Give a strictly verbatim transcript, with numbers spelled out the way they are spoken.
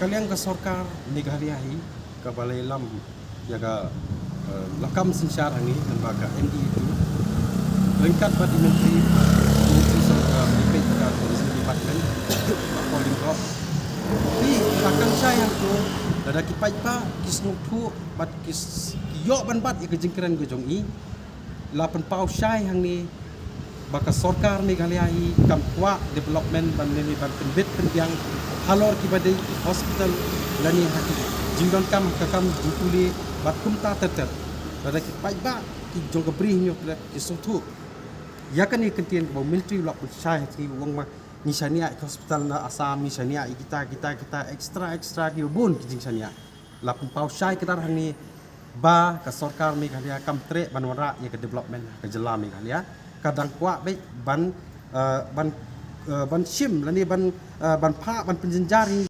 Ka liang ka sorkar Meghalaya hi kaba la ïalam ïa ka, eh, lakam synshar hangne, namar ka M D E two ryngkat bad i Myntri, Myntri sorkar, Myntri ka Tourism Department, Bah Paul Lyngdoh. Ki la kynshai hangto, lada ki paidbah ki sngewthuh bad ki s-, ki ïoh ban bat ïa ka jingkren ka jong i, la pynpaw shai hangne ba ka sorkar Meghalaya hi kam kwah development ban lane ban pynbit pynbiang halor kiba dei ki hospital lane ha ki jingdonkam ha ka kam jingpule bad kumta ter ter. Lada ki paidbah ki jong ka Bri Hynñiewtrep ki sngewthuh ïa kane ka kyntien kaba u Myntri u la pynshai ha ki, u ong ba ngi shaniah ïa ki hospital na Assam, ngi shaniah ïa kita, kita, kita, extra, extra, kiba bun ki jingshaniah. La pynpaw shai kdar hangne ba ka sorkar Meghalaya kam treh ban wanrah ïa ka development ha ka jylla Meghalaya. Ka dang kwah beit ban, eh, ban, eh, ban shim lane ban, eh, ban phah, ban pynjynjar ïa